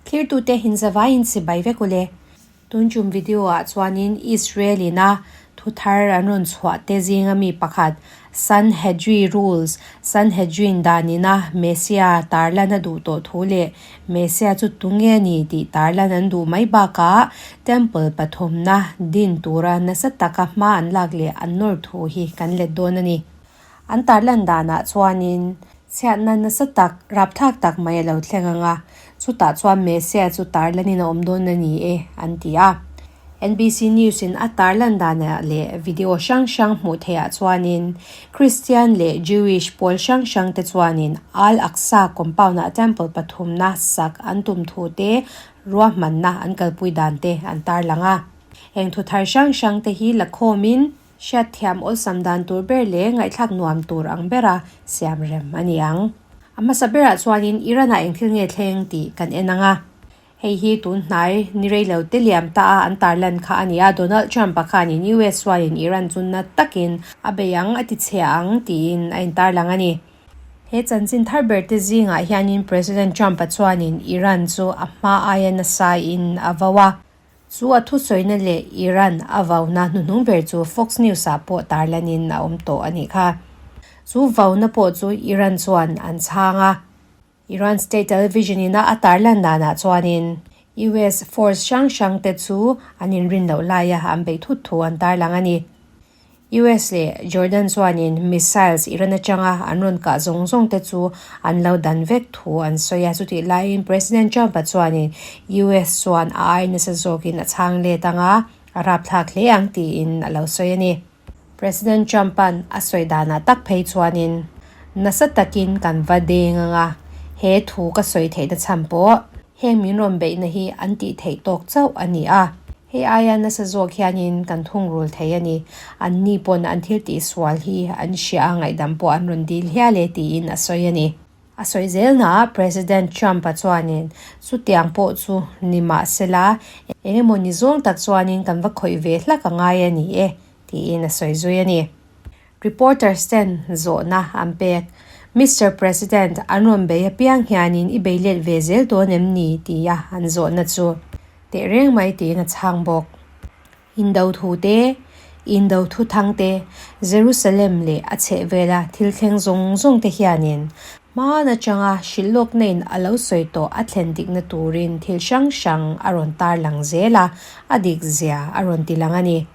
Thlirtute hinzavaiin chibai vek ule. Tun tum video ah chuanin Israel ina thu thar an rawn chhuah te zinga mi pakhat Sanhedri Rules, Sanhedrin danina Messia tarlan a duh tawh thu leh Messia chu tunge ni tih tarlan an duh mai bakah Temple pathumna din tura nasa taka hma an lak leh an nawr thu hi kan let dawn a ni. An tarlan danah chuanin chhiatna nasa tak, rapthlak tak mai a lo thleng ang a, chutah chuan Messia chu tarlanin a awm dawn a ni e, an ti a. NBC News in a tarlan danah leh video hrang hrang hmuh theihah chuanin Christian leh Jewish pawl hrang hrang te chuanin Al-Aqsa compound ah temple pathumna sak an tum thu te ruahmanna an kalpui dan te an tarlang a. Heng thu thar hrang hrang te hi la khawmin hriatthiam awlsam dan tur ber leh ngaihthlak nuam tur ang bera siam rem a ni ang. A hmasa berah chuanin Iran ah engthil nge thleng tih kan en ang a. Hei hi tun hnai ni rei lo te liam ta a an tarlan kha a ni a, Donald Trump-a khanin US chuanin Iran chu na takin a bei ang, a ti chhia ang tiin a intarlang a ni. He chanchin thar ber te zingah hianin President Trump-a chuanin Iran chu a hma aia nasain a vo a, chu a thusawina leh Iran a vauna hnuhnung ber chu Fox News-ah pawh tarlanin a awm tawh a nih kha. Chu vauna pawh chu Iran chuan an chhang a. Iran state television in a a tarlan danah chuanin US force hrang hrang te chu an inrin loh laia an beih thut thu an tarlang a ni. US leh Jordan chuanin missiles Iran atanga an rawn kah zawng zawng te chu an lo dan vek thu an sawi a, chutih laiin President Trump-a chuanin US chuan a ai nasa zawkin a chhang let anga a rapthlak hle ang tiin a lo sawi a ni. President Trump-a'n a sawi danah tak phei chuanin, Nasa takin kan va deng ang a, he thu ka sawi theihna chhan pawh heng min rawn beihna hi an tih theih tawk chauh a ni a, hei aia nasa zawk hianin kan thungrul thei a ni, anni pawn an thil tihsual hi an hria a ngaihdam pawh an rawn dil hial e tiin a sawi a ni. A sawi zelnaah President Trump-a chuanin chutiang pawh chu ni mah sela, eng emaw ni zawng tak chuanin kan va khawih ve hlak a ngai a ni e, tiin a sawi zui a ni. Reporters ten zawhna an pek. Mister President, an rawn bei apiang hianin i bei let ve zel dawn em ni? tia an zawhna chu teh reng mai tiin a chhang bawk. Indo thu te, Indo thu thang te, Jerusalem leh a chhehvela thil thleng zawng zawng te hianin hmaan atanga hrilhlawkna in a lo sawi tawh a thlen dikna turin thil hrang hrang a rawn tarlang zel a, a dik zia a rawn ti lang a ni.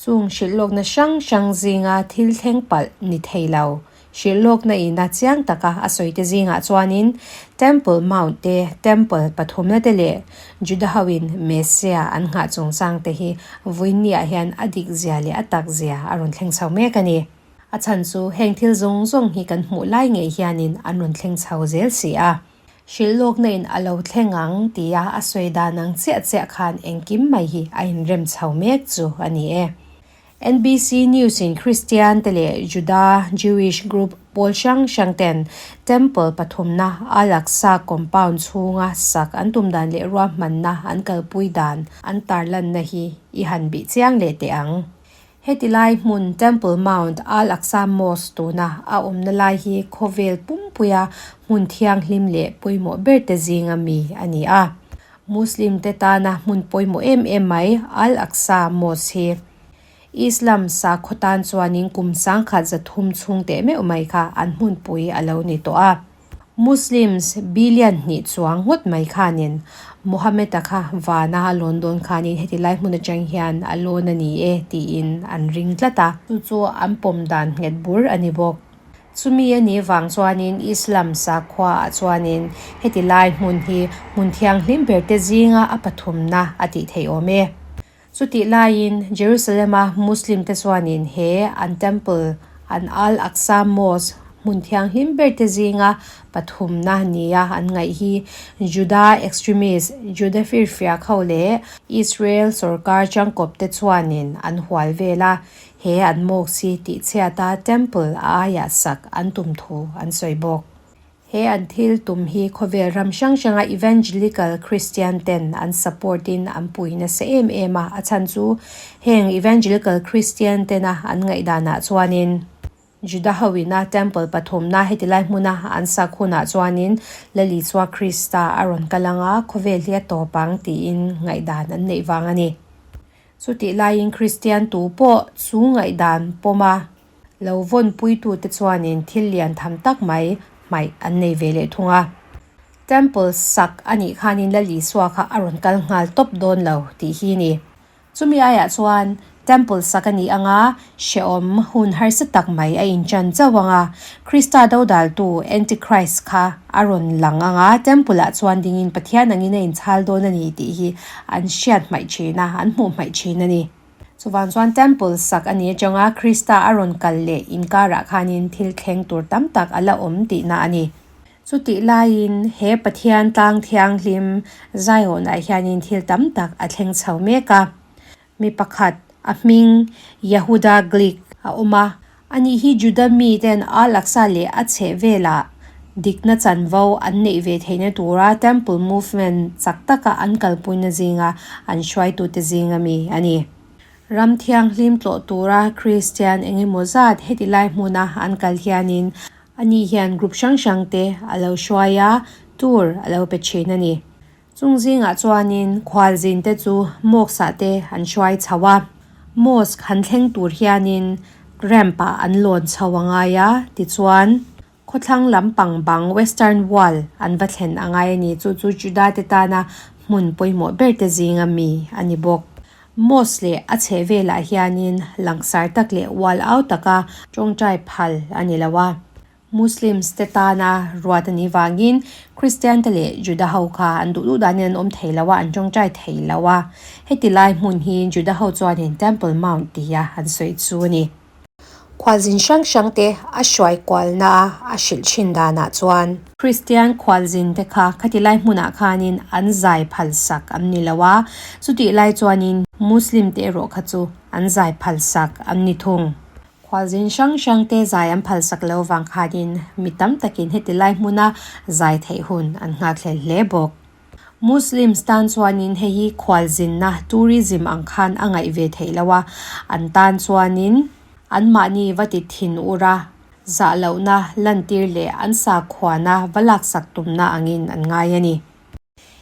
Chung hrilhlawkna hrang hrang zinga thil thleng palh ni thei lo Hrilhlawkna ina chiang taka a sawite zingah chuanin Temple Mount te, Temple pathumna te leh Juda hoin Messiah an nghah chungchang te hi vawiinniah hian a dik zia leh a tak zia a rawn thleng chho mek a ni. A chhan chu heng thil zawng zawng hi kan hmuh lai ngei hianin an rawn thleng chho zel si a. Hrilhlawkna in a lo thleng ang tia a sawi dan ang chiah chiah khan engkim mai hi a inrem chho mek chu a ni e. NBC News in Kristian te leh Juda, Jewish, group pawl hrang hrang ten Temple pathumna Al-Aqsa compound chhunga sak an tum dan leh ruahmanna an kalpui dan an tarlanna hi i han bih chiang leh teh ang. Heti lai hmun Temple Mount Al-Aqsa Mosque tuna a awmna lai hi khawvel pumpuia hmun thianghlim leh pawimawh ber te zinga mi a ni a. Muslim te tana hmun pawimawh em em mai Al-Aqsa Mosque hi Islam sakhaw tan chuanin kum sangkhat 300 chhung teh meuh mai kha an hmunpui a lo ni tawh a. Muslims billion hnih chuang ngawt mai khanin Muhammad-a kha vana a lawn dawn khanin heti lai hmun atang hian a lawn a ni e tiin an ring tlat a. Chu chu an pawm dan nghet bur a ni bawk. Chumi a nih vang chuanin Islam sakhuaah chuanin heti lai hmun hi hmun thianghlim berte zinga a pathumna a tih theih awm e. Chutih laiin Jerusalem-a Muslim-te chuanin he an temple, an Al-Aqsa Mosque, hmun thianghlim berte zinga pathumna nia an ngaih hi Juda extremist, Juda firfiak ho leh Israel sorkar changkawpte chuanin an hual vel a, He an mosque hi tihchhiata temple a aiah sak an tum thu an sawi bawk. He an thil tum hi khawvel ram hrang hranga Evangelical Christian ten an support in an pui nasa em em a, a chhan chu heng Evangelical Christian tena an ngaihdanah chuanin. Juda ho ina Temple pathumna heti lai hmuna an sak hunah chuanin Lal Isua Krista a rawn kal ang a, khawvel hi a tawp ang tiin ngaihdan an neih vang a ni. Chutih laiin Kristian tu pawh chu ngaihdan pawm a lo vawnpuitute chuanin thil lian tham tak mai hmaih an nei ve leh thung a. Temple sak a nih khanin Lal Isua kha a rawn kal nghal tawp dawn lo tih hi ni. Chumi aiah chuan Temple sak a nih anga hrehawm hun harsa tak mai a inchan chauh ang a, Krista dodaltu, Antichrist, kha a rawn lang ang a, Temple-ah chuan dingin Pathian angin a inchhal dawn a ni tih hi an hriat hmaih thin a, an hmuh hmaih thin a ni. Chuvang chuan Temple sak a nih atanga Krista a rawn kal leh inkarah khanin thil thleng tur tam tak a la awm tihna a ni. Chutih laiin he Pathian tlang thianghlim Zion-ah hianin thil tam tak a thleng chho mek a. Mi pakhat, a hming Yehuda Glick a awm a. Ani hi Juda miten Al-Aqsa leh a chhehvelah dikna chanvo an neih ve theihna tura Temple Movement chak taka an kalpuina zinga an hruaitute zinga mi a ni. Ram thianghlim tlawh tura Kristian engemaw zat heti lai hmuna an kal hianin Ani hian group hrang hrang te a lo hruai a, tour a lo pe thin a ni. Chung zingah chuanin khualzin te chu mosque ah te an hruai chho a, mosque han thleng tur hianin ramp ah an lawn chho a ngai a, tichuan khawthlang lampang bang western wall an va thlen a ngai a ni, chu chu Juda te tana hmun pawimawh ber te zinga mi a ni bawk. Mosque leh a chheh velah hianin langsar tak leh ual au taka tawngtai phal a ni lo a. Muslims te tana ruat a nih vangin Christian te leh Juda ho kha an duh duh danin an awm thei lo a, an tawngtai thei lo a. Heti lai hmun hi Juda ho chuanin Temple Mount tia an sawi chu a ni. Khualzin hrang hrang te a hruai kualna a hrilh thin danah chuan. Kristian khualzin te kha khati lai hmunah khanin an zai phal sak an ni lo a, chutih lai chuanin Muslim te erawh kha chu an zai phal sak an ni thung. Khualzin hrang hrang te zai an phal sak lo vang khanin mi tam takin heti lai hmuna zai theih hun an nghakhlel hle bawk. Muslims tan chuanin hei hi khualzinna, tourism, ang khan a ngaih ve theih lo a, an tan chuanin anmahni va ti thin ur a, zah lohna lantir leh an sakhuana va laksak tumna angin an ngai a ni.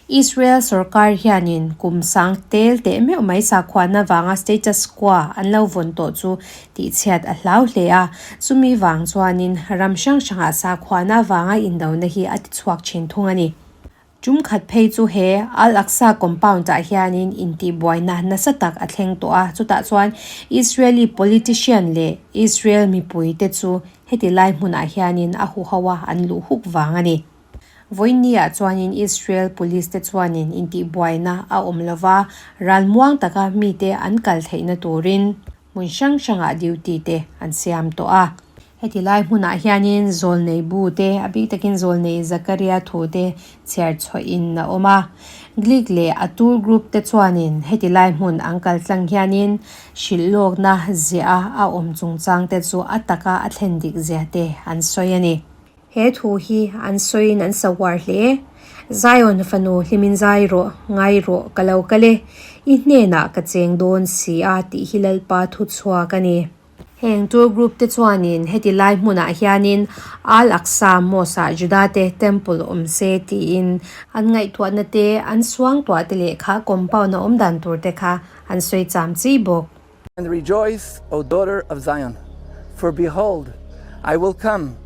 Israel sorkar hianin kum sang tel teh meuh mai sakhuana vanga status quo an lo vawn tawh chu tihchhiat a hlau hle a, chumi vang chuanin ram hrang hrangah sakhuana vanga indona hi a tichhuak thin thung a ni. Tum khat phei chu he Al-Aqsa compound ah hianin intihbuaina nasa tak a thleng tawh a, chutah chuan Israeli politician leh Israel mipui te chu heti lai hmunah hianin a huho a an luh huk vang a ni. Vawiinni ah chuanin Israel police te chuanin intihbuaina a awm lova, ralmuang taka mite an kal theihna turin hmun hrang hrangah duty te an siam tawh a. Heti lai hmunah hianin zawlnei bu te, a bik takin zawlnei Zakaria thu te chhiar chhuahin a awm a. Glick leh a tour group te chuanin heti lai hmun an kal tlang hianin hrilh lawkna ziah a a awm chungchang te chu a taka a thlen dik zia te an sawi a ni. He thu hi an sawiin an sa uar hle. Zion fanu hlimin zai rawh, ngai rawh, ka lo kal e, i hnenah ka cheng dawn si a tih hi Lalpa thu chhuak a ni. Heng tour group te chuanin heti lai hmunah hianin Al-Aqsa Mosque-ah Juda te temple awm se tiin an ngaihtuahna te, an suangtuah te leh kha compound a awm dan tur te kha an sawi cham chi bawk. And rejoice, O daughter of Zion, for behold, I will come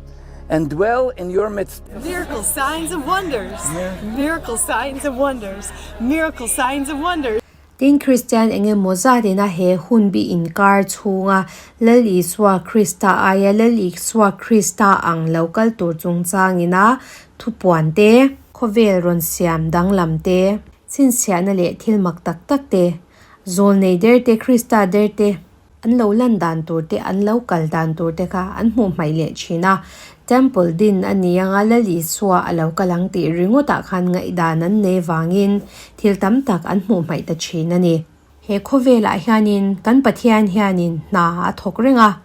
and dwell in your midst. Miracle signs and wonders, miracle signs and wonders, miracle signs and wonders. Tin, Kristian eng emaw zatina he hun bi inkar chhunga Lal Isua Krista aia Lal Isua Krista ang lo kal tur chungchangin a thupuan te, khawvel rawn siam danglam te, chhinchhiahna leh thil mak tak tak te, Zawlnei der te, Krista der te, an lo lan dan tur te, an lo kal dan tur te kha an hmuh hmaih leh thin a. Temple din a ni anga Lal Isua a lo kal ang tih ringawtah khan ngaihdan an nei vangin thil tam tak an hmuh hmaih ta thin a ni. He khawvelah hianin kan Pathian hianin hna a thawk reng a.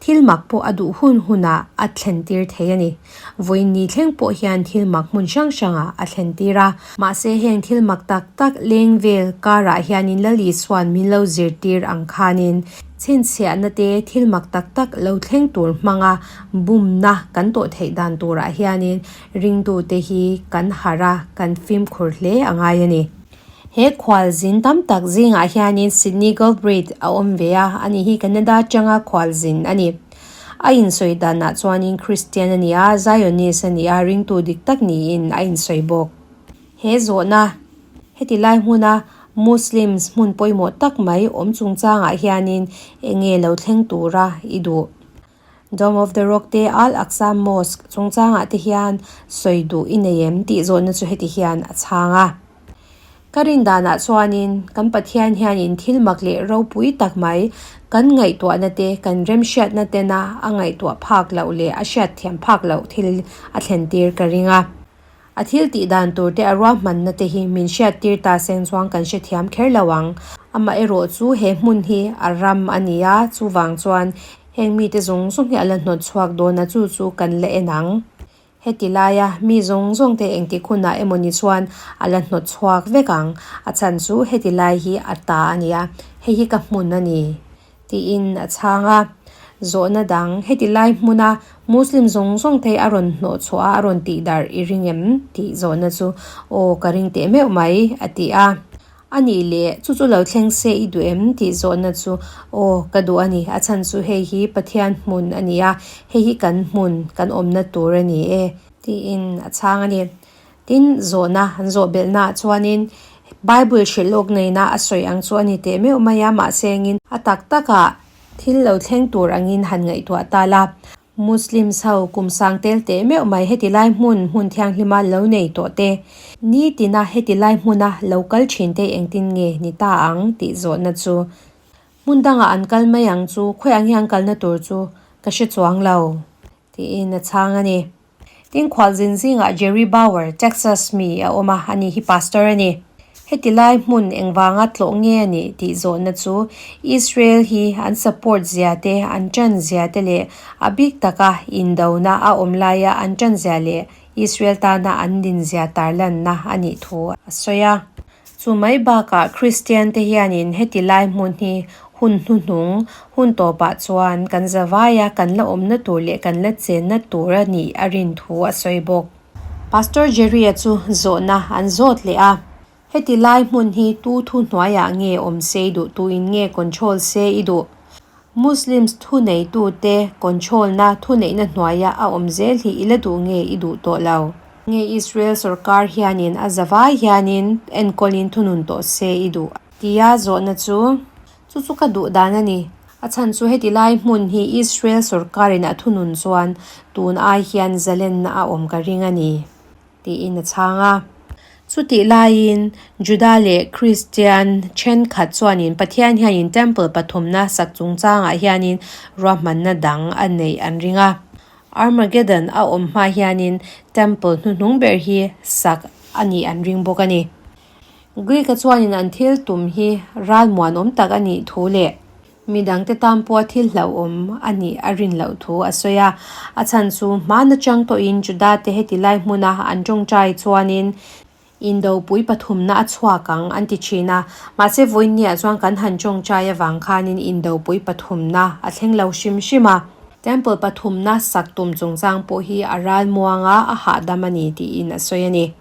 Thil mak pawh a duh hun hunah a thlentir thei a ni. Vawiin ni thleng pawh hian thil mak hmun hrang hrangah a thlentir a. Mahse heng thil mak tak tak leng vel karah hianin Lal Isua'n min lo zirtir ang khanin chhinchhiahna te thil mak tak tak lo thleng tur hmanga bumna kan tawh theih dan turah hianin ringtute hi kan harh a, kan fimkhur hle a ngai a ni. He khualzin tam tak zingah hianin Sydney Galbraith a awm ve a, ani hi Canada atanga khualzin a ni. A insawi danah chuanin Christian a ni a, Zionist a ni a, ringtu dik tak niin a insawi bawk. He zawhna, heti lai hmuna Muslims hmun pawimawh tak mai awm chungchangah hianin eng nge lo thleng tura i duh? Dome of the Rock te Al-Aqsa Mosque chungchangah te hian sawi duh i nei em tih zawhna chu heti hian a chhang a. Ka rin danah chuanin kan Pathian hianin thil mak leh ropui tak mai kan ngaihtuahna te kan remhriatna tena a ngaihtuah phak loh leh a hriatthiam phak loh thil a thlentir ka ring a. A thil tih dan tur te a ruahmanna te hi min hriattir ta seng chuan kan hrethiam kher lo ang. Amaherawh chu he hmun hi a ram a ni a, chuvang chuan heng mite zawng zawng hi a la hnawt chhuak dawn a, chu chu kan la en ang. Heti laia mi zawng zawng te engtik hunah emaw ni chuan a la hnawt chhuak vek ang. A chhan chu heti lai hi a ta a ni a, hei hi ka hmun a ni. Tiin a chhang a. Zawhna dang, heti lai hmuna Muslim zawng zawng te a rawn hnawh chhuah a, a rawn tih darh i ring em? tih zawhna chu, Aw, ka ring teh meuh mai, a ti a. A nih leh, chu chu lo thleng se i duh em? tih zawhna chu, Aw, ka duh a ni, a chhan chu hei hi Pathian hmun a ni a, hei hi kan hmun, kan awmna tur a ni e, tiin a chhang a ni. Tin, zawhna an zawh belhnaah chuanin Bible hrilh lawk neina a sawi ang chu a ni teh meuh mai a, mahse engin a tak takah thil lo thleng tur angin han ngaihtuah ta la. Muslims ho kum sang tel teh meuh mai heti lai hmun hmun thianghlima lo nei tawh te, nitina heti lai hmuna lo kal thin te engtin nge ni ta ang tih zawhna chu hmun dangah an kal mai ang chu khawiah nge an kalna tur chu ka hre chuang lo tiin a chhang a ni. Tin khualzin zingah Jerry Bauer, Texas mi a awm a, ani hi pastor a ni. Heti lai hmun engvanga tlawh nge a nih tih zawhna chu Israel hi an support zia te, an tan zia te leh a bik taka indona a awm laia an tan zia leh Israel tana an din zia tarlanna a nih thu a sawi a. Chu mai bakah Kristian te hianin heti lai hmun hi hun hnuhnung, hun tawpah chuan kan zavaia kan la awmna tur leh kan la chenna tur a nih a rin thu a sawi bawk. Pastor Jerry-a chu zawhna an zawt leh a, Heti lai hmun hi tu thu hnuaiah nge awm se i duh, tuin nge control se i duh? Muslims thuneitute control-na thuneihna hnuaia a awm zel hi i la duh nge i duh tawh lo? Nge Israel sorkar hianin a zavai hianin enkawlin thunun tawh se i duh? Tia zawhna chu, Chu chu ka duh dan a ni. A chhan chu heti lai hmun hi Israel sorkarin a thunun chuan tun ai hian zalenna a awm ka ring a ni. Tiin a chhang a. Chutih laiin Juda leh Kristian thenkhat chuanin Pathian hianin Temple pathumna sak chungchangah hianin ruahmanna dang a neih an ring a. Armageddon a awm hma hianin Temple hnuhnung ber hi sak a nih an ring bawk a ni. Greek-a chuanin an thil tum hi ral muanawm tak a nih thu leh Midangte tan pawha thil hlauhawm a nih a rin loh thu a sawi a. A chhan chu hmaan atang tawhin Judate heti lai hmuna an tawngtai chuanin indopui pathumna a chhuak ang an ti thin a. Mahse vawiinniah chuan kan han tawngtai avang khanin indopui pathumna a thleng lo hrim hrim a. Temple pathumna sak tum chungchang pawh hi a ralmuang a, a hahdam a ni tiin a sawi a ni.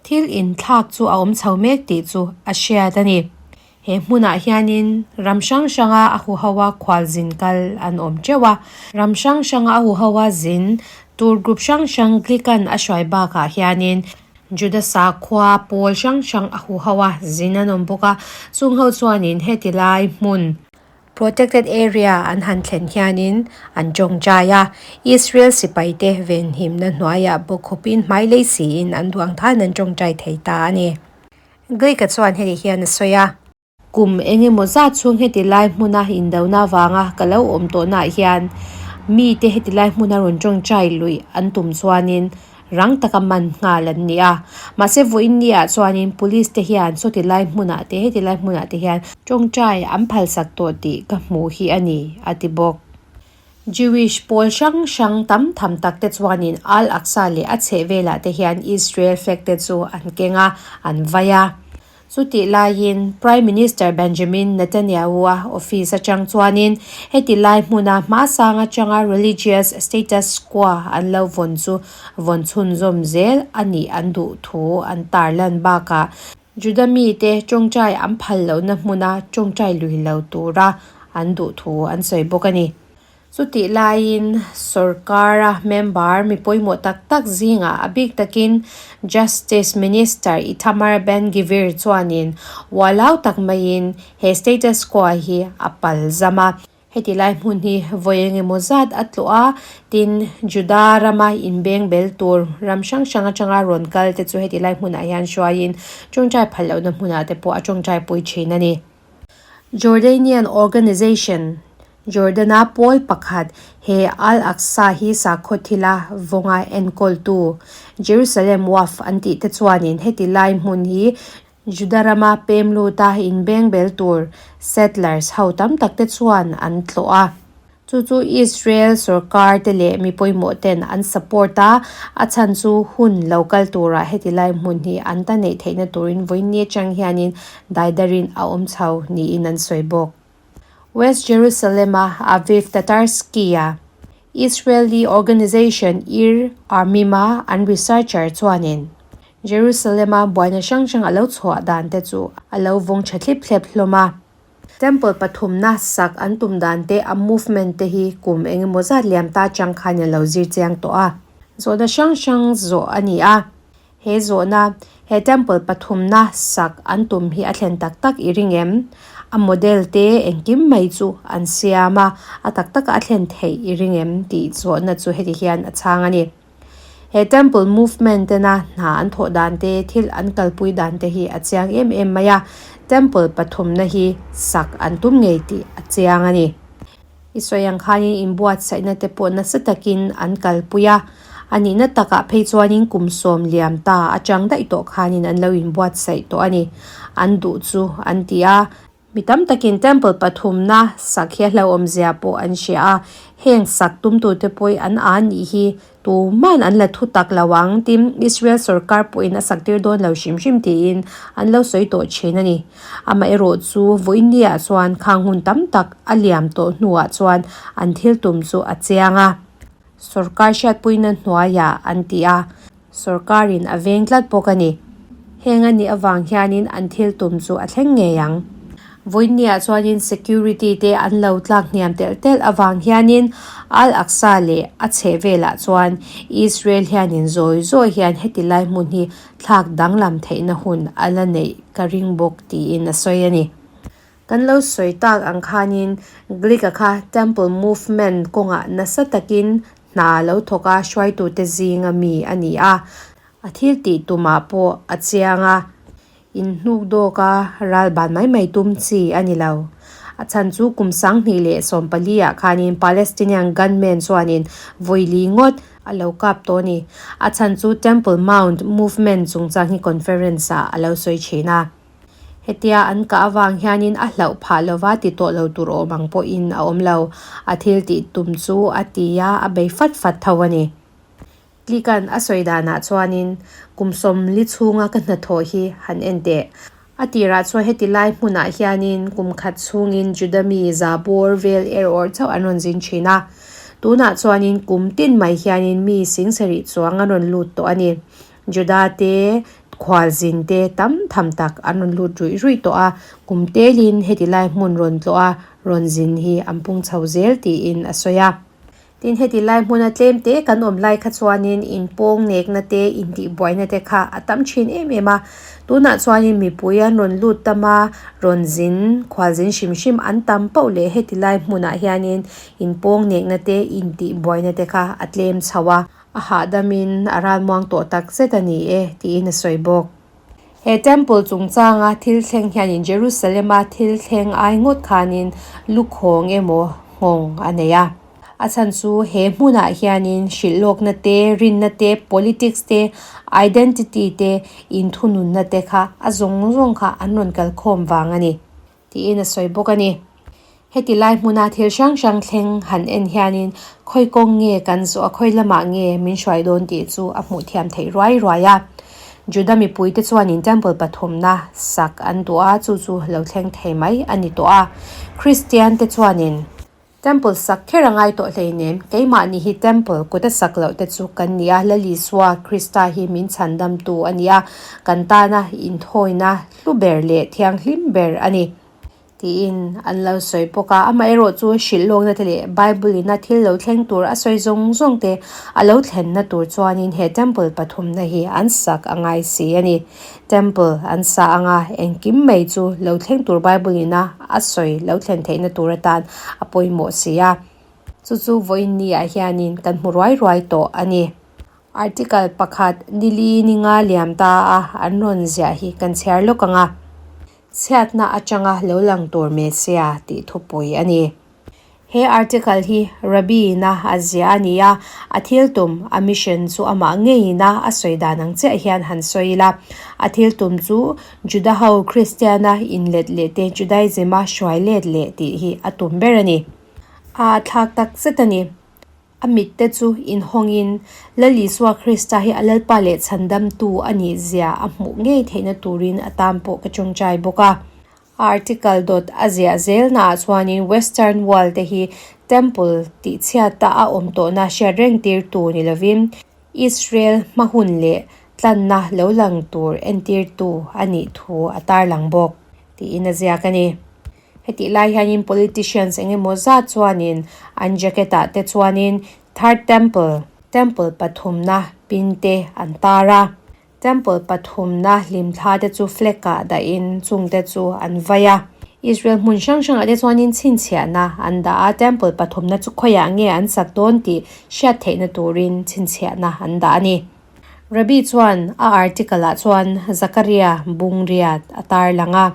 Thil inthlak chu a awm chho mek tih chu a hriat a ni. He hmunah hianin ram hrang hranga a huho a khualzin kal an awm teuh a. Ram hrang hranga a huho a zin tour group hrang hrang Glick-a'n a hruai bakah hianin Juda sakhua pawl hrang hrang a huho a zin an awm bawk a. Chung ho chuanin heti lai hmun Protected area an han thlen hianin an tawngtai a. Israel sipaite venhimna hnuaiah bawkkhawpin hmailei siin an duang than an tawngtai thei ta a ni. Greek-a chuan heti hian a sawi a. Kum eng emaw zat chhung heti lai hmuna indona vanga ka lo awm tawhnaah hian mite heti lai hmuna rawn tawngtai luih an tum chuanin rang taka man nghal an ni a. Mahse vawiin niah chuanin police te hian sawti lai hmunah te heti lai hmunah te hian tawngtai an phalsak tawh tih ka hmuh hi a ni, a ti bawk. Jewish pawl hrang hrang tam tham tak te chuanin Al-Aqsa leh a chhehvelah te hian Israel flag te chu an keng a, an vai a. Chutih laiin Prime Minister Benjamin Netanyahu-a office atang chuanin heti lai hmuna hmasang atanga religious status quo an lo vawn chu vawn chhunzawm zel a nih an duh thu an tarlan bakah Juda mite tawngtai an phal lohna hmuna tawngtai lui lo tura an duh thu an sawi bawk a ni. Chutih laiin sorkara member mi pawimawh tak tak zingah a bik takin Justice Minister Itamar Ben-Gvir chuanin ualau tak maiin he status quo hi a pal zam a. Heti lai hmun hi vawi eng emaw zat a tlawh a, tin Juda rama inbeng bel tur ram hrang hrang atanga rawn kal te chu heti lai hmunah hian hruaiin tawngtai phal lohna hmunah te pawh a tawngtai pui thin a ni. Jordanian Organization, Jordana pawl pakhat, he Al-Aqsa hi sakhaw thila vawnga enkawltu Jerusalem Waqf an tih te chuanin heti lai hmun hi Juda rama pem luta inbeng bel tur settlers ho tam tak te chuan an tlawh a. Chu chu Israel sorkar te leh mi pawimawh ten an support a, a chhan chu hun lo kal turah heti lai hmun hi an ta neih theihna turin vawiin atang hianin daidarin a awm chho niin an sawi bawk. West Jerusalem-a Aviv Tatarsky-a Israeli organization Ir Amim-a an researcher chuanin Jerusalem-a buaina hrang hrang a lo chhuah dan te chu a lo vawng tha thlip thlep hlawm a. Temple pathumna sak an tum dan te a movement te hi kum eng emaw zat liam ta chang khan a lo zir chiang tawh a. Zawhna hrang hrang zawh a ni a. He zawhna, he temple pathumna sak an tum hi a thlen tak tak i ring em? A model te engkim mai chu an siam a, a tak taka a thlen theih i ring em? tih zawhna chu heti hian a chhang a ni. He temple movement tena hna an thawh dan te, thil an kalpui dan te hi a chiang em em mai a, temple pathumna hi sak an tum ngei tih a chiang a ni. I sawi ang khanin inbuatsaihna te pawh nasa takin an kalpui a, a nihna takah phei chuanin kum 90 ta atang daih tawh khanin an lo inbuatsaih tawh a ni. An duh chu an ti a, mi tam takin temple pathumna sak hi a hlauhawmzia pawh an hria a, heng sak tumtute pawh an a nih hi Tuman an la thu tak lo ang, tin Israel sorkar pawhin a sak tir dawn lo hrim hrim tiin an lo sawi tawh thin a ni. Amaherawh chu vawiinniah chuan khang hun tam tak a liam tawh hnuah chuan an thil tum chu a chiang a. Sorkar hriatpuina hnuaiah an ti a, sorkarin a veng tlat bawk a ni. Heng a nih avang hianin an thil tum chu a thleng ngei ang. Vawiinniah chuanin security te an lo tlak hniam telh telh avang hianin Al-Aqsa leh a chheh velah chuan Israel hianin zawi zawi hian heti lai hmun hi thlak danglam theihna hun a la neih ka ring bawk tiin a sawi a ni. Kan lo sawi tak ang khanin Glick-a kha Temple Movement kawngah nasa takin hna lo thawk a hruaitute zinga mi a ni a, A thil tih tumah pawh a chiang a, inhnuk dawk a ral ban mai mai tum chi a ni lo. A chhan chu kum 2014 ah khanin Palestinian gunmen chuanin vawi li ngawt a lo kap tawh a ni. A chhan chu Temple Mount movement chungchang hi conference ah a lo sawi thin a. Hetia an kah avang hianin a hlauh phah lova ti tawh lo tur awm ang pawhin a awm lo. A thil tih tum chu a ti a, a bei fat fat tho a ni. Tlikan a sawi danah chuanin kum 40 chhunga ka hnathawh hi han en teh. A tirah chuan heti lai hmunah hianin kum khat chhungin Juda mi za bawr vel er awrh chauh an rawn zin thin a. Tunah chuanin kum tin mai hianin mi 70,000 chuang an rawn lut tawh a ni. Juda te, khualzin te tam tham tak an rawn lut ruih ruih tawh a, kum telin heti lai hmun rawn tlawh a rawn zin hi an pung chho zel tiin a sawi a. Tin, heti lai hmuna tlem te kan awm lai kha chuanin inpawng nekna te, intihbuaina te kha a tam thin em em a. Tunah chuanin mipui an rawn lut tam a, rawn zin, khualzin hrim hrim an tam pauh leh heti lai hmunah hianin inpawng nekna te, intihbuaina te kha a tlem chho a, a hahdamin a ralmuang tawh tak zet a ni e, tiin a sawi bawk. He temple chungchanga thil thleng hianin Jerusalem-a thil thleng ai ngawt khanin lukhawng emaw nghawng a nei a. A chhan chu he hmunah hianin hrilhlawkna te, rinna te, politics te, identity te, inthununna te kha a zawng zawng kha an rawn kalkhawm vang a ni, tiin a sawi bawk a ni. Heti lai hmuna thil hrang hrang thleng han en hianin khawi kawng nge kan zawh a, khawi lamah nge min hruai dawn tih chu a hmuh thiam theih ruai ruai a. Juda mipuite chuanin Temple pathumna sak an duh a, chu chu lo thleng thei mai a ni tawh a. Kristiante chuanin Temple sak kher a ngai tawh hleinem, keimahni hi Temple kuta sak loh te chu kan ni a, Lal Isua Krista hi min chhandamtu a ni a, kan tana inthawina hlu ber leh thianghlim ber a ni. Tiin an lo sawi bawk a, amaherawh chu hrilh lawkna te leh Bible ina thil lo thleng tur a sawi zawng zawng te a lo thlenna tur chuanin he Temple pathumna hi an sak a ngai si a ni. Temple an sa anga engkim mai chu lo thleng tur Bible ina a sawi lo thlen theihna tur atan a pawimawh si a, chu chu vawiin ni ah hianin kan hmu ruai ruai tawh a ni. Article pakhat nili ninga liam ta a an rawn ziah hi kan chhiar lawk ang a. Chhiatna atanga lo lang tur Messiah tih thupui a ni. He article hi Rabbi ina a ziah a ni a, a thil tum, a mission chu amah ngeiin a a sawi dan ang chiah hian han sawi ila. A thil tum chu Juda ho Kristiana inlet leh te Judaism a hruai let leh tih hi a tum ber a ni. A thlak tak zet a ni. A mitte chu inhawngin Lal Isua Krista hi a Lalpa leh Chhandamtu a nih zia a hmuh ngei theihna turin a tan pawh ka tawngtai bawk a. Article dawt a ziah zelnaah chuanin Western Wall te hi Temple tihchhiata a awm tawhna hriat reng tirtu ni lovin Israel hma hun leh tlanna lo lang tur entirtu a nih thu a tarlang bawk tiin a ziak a ni. Hetih lai hianin politicians eng emaw zat chuanin an jacket ah te chuanin Third Temple, Temple pathumna pin te an tar a. Temple pathumna hlimthla te chu flag ah dahin chung te chu an vai a. Israel hmun hrang hrangah te chuanin chhinchhiahna an dah a, Temple pathumna chu khawiah nge an sak dawn tih hriat theihna turin chhinchhiahna an dah a ni. Rabbi chuan a article ah chuan Zakaria bungriat a tarlang a.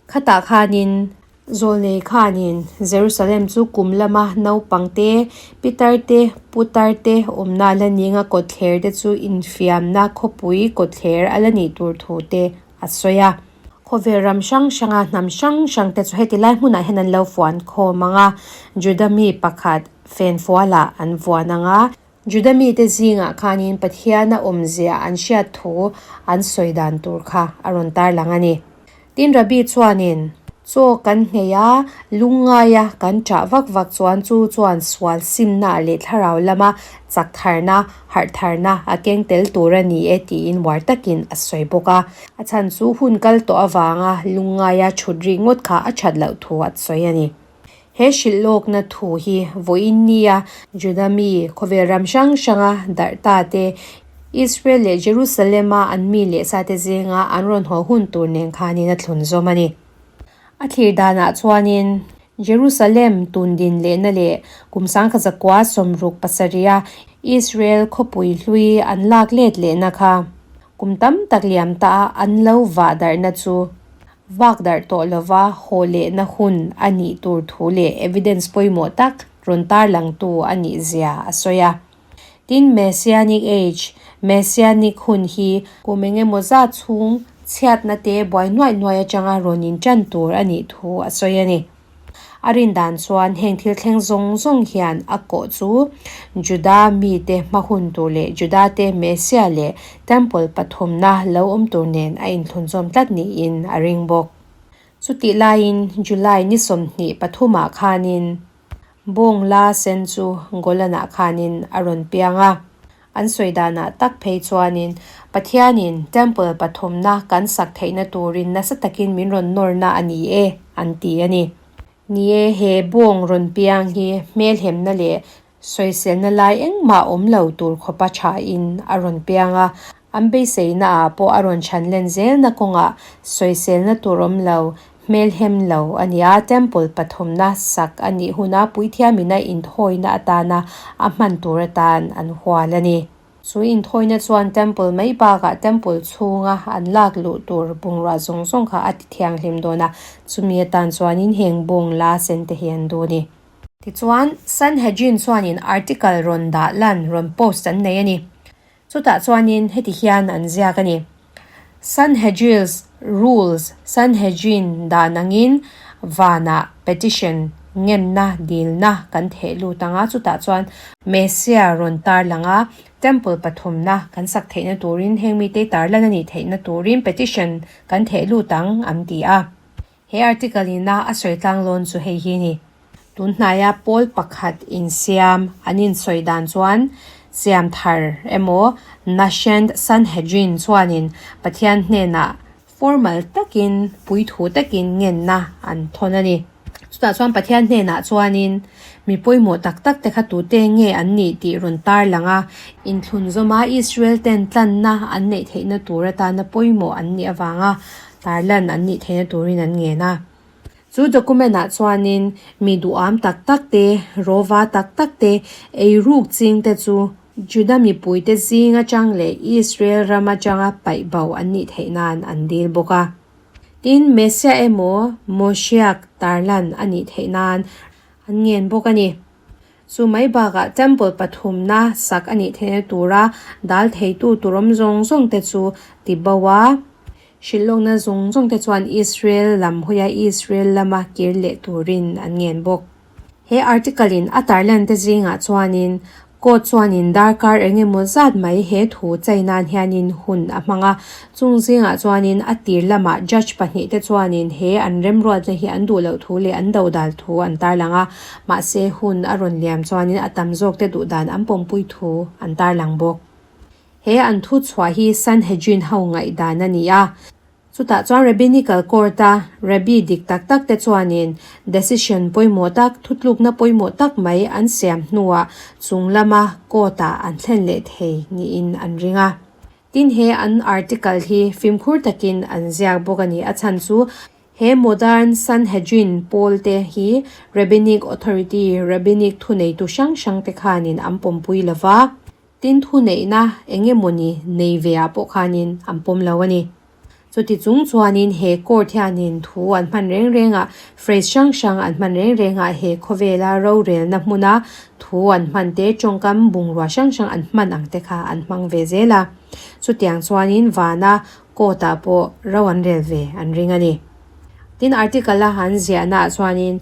Khatah khanin Zawlnei khanin Jerusalem chu kum lama naupang te, pitar te, putar te awmna a la ning a, kawtthler te chu infiamna khawpui kawtthler a la nih tur thu te a sawi a. Khawvel ram hrang hranga hnam hrang hrang te chu heti lai hmunah hian an lo fuan khawm ang a, Juda mi pakhat fenfualah an vuan ang a, Juda mite zingah khanin Pathiana awmzia an hriat thu an sawi dan tur kha a rawn tarlang a ni. Tin Rabbi chuanin, Chaw kan nghei a, lungngaia kan ṭah vak vak chuan chu chuan sual simna leh thlarau lama chak tharna, harh tharna a keng tel tur a ni e tiin uar takin a sawi bawk a. A chhan chu hun kal tawh avanga lungngaia ṭhut rik ngawt kha a ṭhat loh thu a sawi a ni. He hrilh lawkna thu hi vawiin nia Juda mi khawvel ram hrang hranga darh ta te, Israel leh Jerusalem-a an mi leh sate zinga an rawn haw hun tur nen khanin a thlun zawm a ni. A thlir danah chuanin Jerusalem tun din lehna leh kum sangkhat zakua sawmruk pasarih-a Israel khawpui hlui an lak let lehna kha kum tam tak liam ta a an lo vah darhna chu Vak darh tawh lova haw lehna hun a nih tur thu leh evidence pawimawh tak rawn tarlangtu a nih zia a sawi a. Tin, Messianic Age, Messianic hun hi kum eng emaw zat chhung chhiatna te buai nuaih nuaih atanga rawn intan tur a nih thu a sawi a ni. A rin dan chuan heng thil thleng zawng zawng hian a kawh chu Juda mite hma hun tur leh Juda te Messiah leh Temple pathumna lo awm tur nen a inthlunzawm tlat niin a ring bawk. Chutih laiin July ni 25 ah khanin Bawng la sen chu Golan-ah khanin a rawn piang a. An sawi danah tak phei chuanin Pathianin Temple pathumna kan sak theihna turin nasa takin min rawn nawrna a ni e, an ti a ni. Ni e, he bawng rawn piang hi hmelhemna leh sawiselna lai engmah awm lo tur khawpa thain a rawn piang a, an beiseinaah pawh a rawn chhan len zelna kawngah sawiselna tur awm lo Hmelhem lo a nia, Temple pathumna sak a nih huna puithiamina inthawina atana a hman tur atan an hual a ni. Chu inthawina chuan Temple mai bakah Temple chhunga an lak luh tur bungrua zawng zawng kha a ti thianghlim dawn a, chumi atan chuanin heng bawng la sen te hi an duh a ni. Tichuan, Sanhedrin chuanin article rawn dah lan, rawn post an nei a ni. Chutah chuanin heti hian an ziak a ni, Sanhedril's Rules, Sanhedrin dan angin vanah petition ngenna dilna kan theh lut ang a, chutah chuan Messiah rawn tar lang a, Temple pathumna kan sak theihna turin heng mite tarlan a nih theihna turin petition kan theh lut ang an ti a. He article ina a sawi tlanglawn chu hei hi a ni. Tun hnaia pawl pakhat insiam an insawi dan chuan siam thar emaw Nascent Sanhedrin chuanin Pathian hnenah formal takin puithu takin ngenna an thawn a ni. Chutah chuan Pathian hnenah chuanin mi pawimawh tak tak te kha tute nge an nih tih rawn tar lang a, inthlun zawma Israel ten tlanna an neih theihna tur atana pawimawh an nih avanga tarlan an nih theihna turin an ngen a. Chu document ah chuanin mi duham tak tak te, rawva tak tak te, eiruk ching te chu Juda mipuite zing atang leh Israel ram atanga paih bo an nih theih nan an dil bawk a. Tin, Messiah emaw Moshiach tarlan a nih theih nan an ngen bawk a ni. Chu mai bakah temple pathumna sak a nih theihna tura dal theitu turawm zawng zawng te chu ti bo a. Hrilhlawkna zawng zawng te chuan Israel lam hawia Israel lama kir leh turin an ngen bawk. He article in a tarlan te zingah chuanin court chuanin darkar eng emaw zat mai he thu chai nan hianin hun a hmang a, chung zingah chuanin a tir lamah judge pahnihte chuanin he an remruatna hi an duh loh thu leh an do dal thu an tarlang a, mahse hun a rawn liam chuanin a tam zawkte duh dan an pawmpui thu an tarlang bawk. He an thu chhuah hi Sanhedrin ho ngaihdan a ni a. Chutah chuan Rabbinical Court-a Rabbi dik tak tak te chuanin decision pawimawh tak, thutlukna pawimawh tak mai an siam hnuah chung lama court-ah an thlen leh thei niin an ring a. Tin he an article hi fimkhur takin an ziak bawk a ni. A chhan chu he modern Sanhedrin pawl te hi Rabbinic authority, Rabbinic thuneitu hrang hrang te khanin an pawmpui lova. Tin thuneihna eng emawni nei ve ah pawh khanin an pawm lo a ni. Chuti chung chuanin he court hianin thu an hman reng reng ah, phrase hrang hrang an hman reng reng ah he khawvela rorelna hmuna thu an hman te tawngkam bungrua hrang hrang an hman ang te kha an hmang ve zel a. Chutiang chuanin vana court ah pawh ro an rel ve an ring a ni. Tin article a han ziahna ah chuanin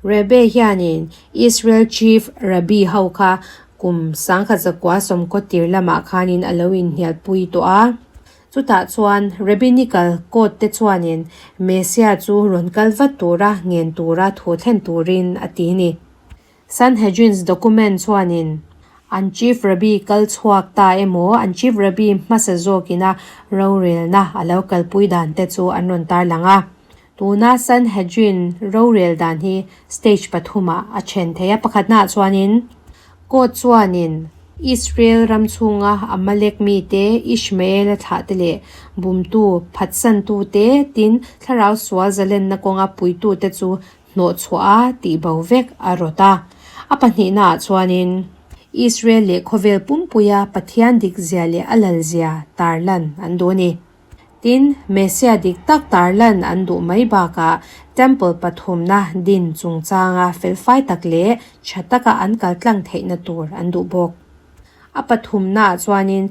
Rebbe hianin Israel Chief Rabbi ho kha Kum sangkhat zakua sawmkaw tir lamah khanin a lo inhnialpui tawh a. Chutah chuan Rabbinical Court te chuanin Messiah chu rawn kal vat tura ngen tura thu thlen turin a ti ni. Sanhedrin's document chuanin an Chief Rabbi kal chhuak ta emaw an Chief Rabbi hmasa zawkina rorelna a lo kalpui dan te chu an rawn tarlang a. Tuna Sanhedrin rorel dan hi stage pathumah a then thei a, pakhatnaah chuanin court chuanin Israel ram chhunga Amalek mite, Ishmael-a thlahte leh bumtu, phatsantu te, tin thlarau sual zalenna kawnga puitute chu hnawhchhuah a tihbo vek a rawt a. A pahnihnaah chuanin Israel leh khawvel pumpuia Pathian dikzia leh a lalzia tarlan an duh a ni. Tin, Messiah dik tak tarlan an duh mai bakah Temple pathumna din chungchanga felfai tak leh tha taka an kal tlang theihna tur an duh bawk. A pathumnaah chuanin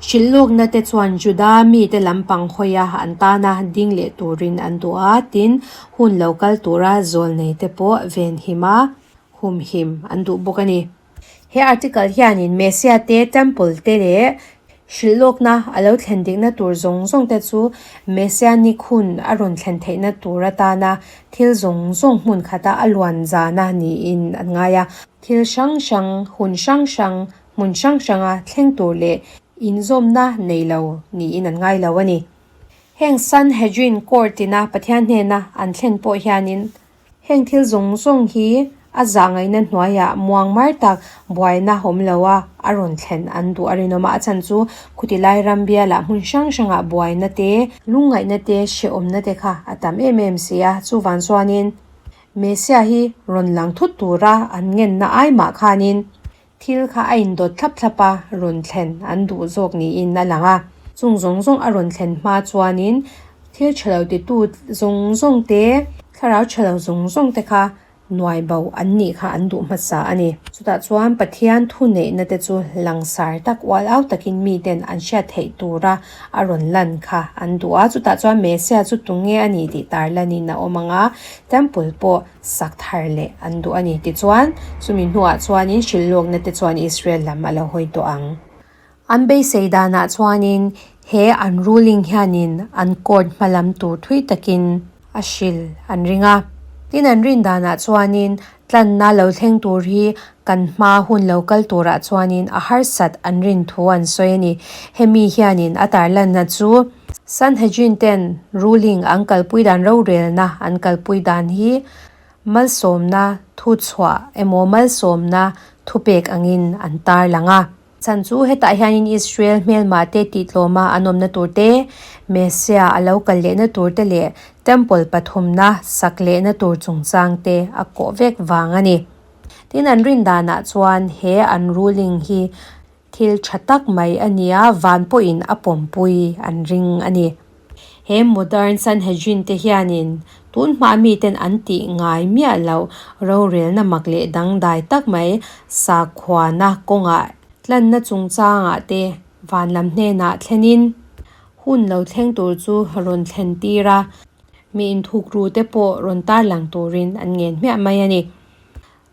hrilhlawkna te chuan Juda mite lampang hawia an tana ding leh turin an duh a, tin, hun lo kal tura zawlnei te pawh venhim a, humhim an duh bawk a ni. He article hianin Messiah te, Temple te leh hrilhlawkna a lo thlen dikna tur zawng zawng te chu Messianic hun a rawn thlen theihna tur atana thil zawng zawng hmun khata a luan zana niin an ngai a. Thil hrang hrang, hun hrang hrang, hmun hrang hranga thleng tur leh inzawmna nei lo niin an ngai lo a ni. Heng Sanhedrin Court ina Pathian hnena an thlen pawh hianin Heng thil zawng zawng hi a zah ngaihna hnuaiah muang mar tak buaina awm lo a a rawn thlen an duh a rinawm a, a chhan chu khuti lai ram bialah hmun hrang hrangah buaina te, lungngaihna te, hrehawmna te kha a tam em em si a, chuvang chuanin Messiah hi rawn lang thut tura an ngenna ai mah khanin Thil kha a indawt thlap thlap a, rawn thlen an duh zawk niin a lang a. Chung zawng zawng a rawn thlen hma chuanin thil tha lo titu zawng zawng te, thlarau tha lo zawng zawng te kha Nuai bo an nih kha an duh hmasa a ni. Chutah chuan Pathian thuneihna te chu langsar tak ual au takin miten an hriat theih tura a rawn lan kha an duh a. Chutah chuan Messiah chu tunge a ni tih tar lanin a awm ang a, Temple pawh sak thar leh an duh a ni. Tichuan, chumi hnuah chuanin hrilhlawkna te chuan Israel lam a lo hawi tawh ang. An beisei danah chuanin he an ruling hianin an court hmalam tur thui takin a hrilh an ring a. Tin an rin danah chuanin tlanna lo thleng tur hi kan hma hun lo kal turah chuanin a harsat an rin thu an sawi a ni. Hemi hianin a tarlanna chu Sanhedrin ten ruling an kalpui dan rorelna an kalpui dan hi malsawmna thuchhuah emaw malsawmna thupek angin an tarlang a. Chhan chu hetah hianin Israel hmelmah te tihtlawma an awmna tur te, Messiah a lo kal lehna tur te leh Temple pathumna sak lehna tur chungchang te a kawh vek vang a ni. Tin, an rin danah chuan he an ruling hi thil tha tak mai a nia, van pawhin a pawmpui an ring a ni. He modern Sanhedrin te hianin tun hma miten an tih ngai miah loh rorelna mak leh dangdai tak mai sakhuana kawngah tlanna chungchangah te van lam hnenah thlenin hun lo thleng tur chu rawn thlen tir a, mi inthukru te pawh rawn tarlang turin an ngen hmiah mai a ni.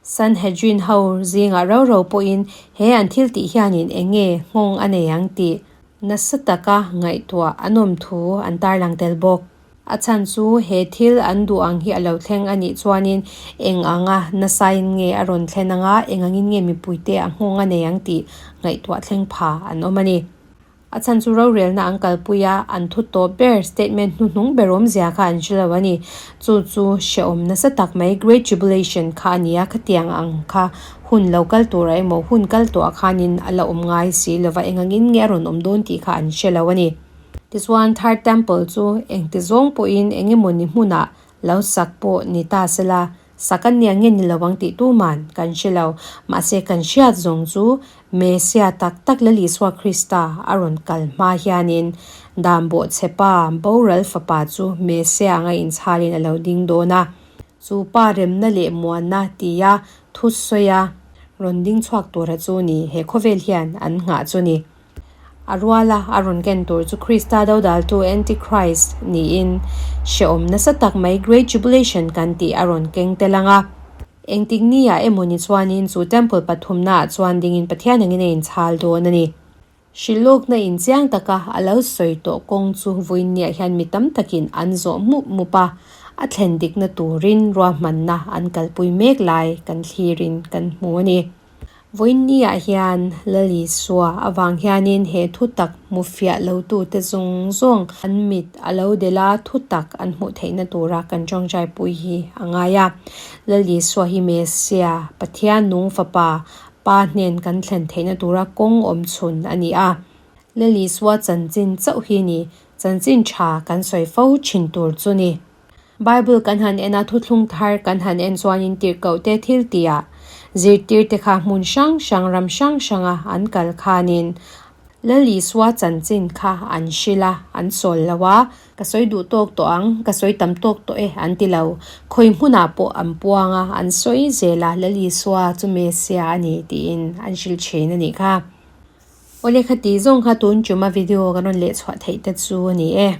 Sanhedrin ho zingah ro ro pawhin he an thil tih hianin eng nge nghawng a nei ang tih nasa taka ngaihtuah an awm thu an tarlang tel bawk. A chhan chu he thil an duh ang hi a lo thleng a nih chuanin eng anga nasain nge a rawn thlen anga eng angin nge mipuite a nghawng a nei ang tih ngaihtuah thleng pha an awm a ni. A chhan chu rorelna an kalpui a, an thu tawp ber statement hnuhnung ber awmzia kha an hre lo a ni. Chu chu hrehawm nasa tak mai Great Tribulation kha a ni a, khatiang ang kha hun lo kal turah emaw hun kal tawhah khanin a la awm ngai si lova engangin nge a rawn awm dawn tih kha an hre lo a ni. Tichuan Third Temple chu engti zawng pawhin engemawni hmunah lo sak pawh ni ta sela, Sak an nia nge ni lo ang tih tuman kan hre lo. Mahse kan hriat zawng chu Messiah tak tak Lal Isua Krista a rawn kal hma hianin dan bawhchhe pa boral fapa chu Messiah anga inchhalin a lo ding dawn a. Chu pa remna leh muanna tia thusawi a rawn ding chhuak tura chu ni he khawvel hian an nghah chu ni. A ruala a rawn ken tur chu Krista dodaltu Antichrist niin hrehawm nasa tak mai Great Tribulation kan tih a rawn keng tel ang a. Engtik niah emawni chuanin chu Temple pathumnaah chuan dingin Pathian angin a inchhal dawn a ni. Hrilhlawkna inchiang taka a lo sawi tawh kawng chu vawiinniah hian mi tam takin an zawh mup mup a, a thlen dikna turin ruahmanna an kalpui mek lai kan thlirin kan hmu a ni. Vawiinniah hian Lal Isua avang hianin he thutak hmu fiah lotute zawng zawng an mit a lo del a, thutak an hmuh theihna tura kan tawngtaipui hi a ngai a. Lal Isua hi Messiah, Pathian nung fapa, Pa hnen kan thlen theihna tura kawng awm chhun a ni a. Lal Isua chanchin chauh hi ni, chanchin tha kan sawi fo thin tur chu ni. Bible kan han en a, thuthlung thar kan han en chuanin tirhkohte thil tihah zirtirte kha hmun hrang hrang, ram hrang hranga an kal khanin Lal Isua chanchin kha an hrilh a, an sawl lo a, ka sawi duh tawk tawh ang, ka sawi tam tawk tawh e an ti lo. Khawi hmunah pawh an puang a, an sawi zel a, Lal Isua chu Messiah a ni tiin an hrilh thin a nih kha. Awle khati zawng kha tun chuma video kan rawn lehchhuah theih te chu a ni e.